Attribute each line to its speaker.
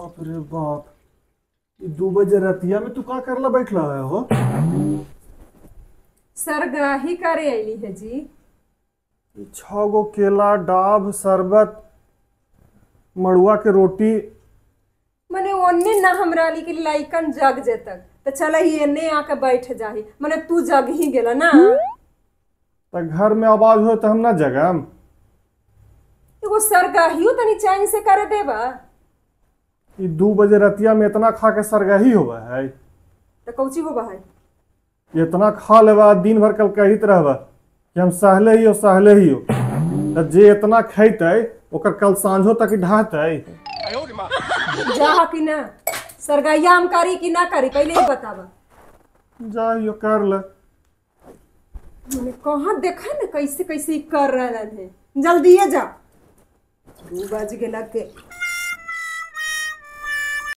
Speaker 1: बाप रे बाप, 2 बजे रतिया में तू का करला बैठला है हो?
Speaker 2: सरगाही करे आईली है जी।
Speaker 1: 6 गो केला, डाब, शरबत, मड़ुआ के रोटी।
Speaker 2: मने ओन्ने ना हमरा ली के लाइकन जग जेतक त चल ही एने आके बैठ जाही। मने तू जग ही गेला ना।
Speaker 1: त घर में आवाज हो त हम ना जगम।
Speaker 2: एगो सरगाहियो तनी चैन से करे देबा।
Speaker 1: ई 2 बजे रतिया में इतना खा के सरगाही होवा है?
Speaker 2: त कौची होवा है?
Speaker 1: इतना खा लेवा दिन भर कल कहित रहबा कि हम सहले ही हो सहले ही हो, त जे इतना खैतै ओकर कल सांझो तक ढाहतै।
Speaker 2: जा कि ना सरगाहिया हम करी कि ना करी पहले ही बतावा।
Speaker 1: जा यो कर ले।
Speaker 2: मने कहाँ देखा ना कैसे कैसे कर रहलन है। जल्दी जा, 2 बज गेला के।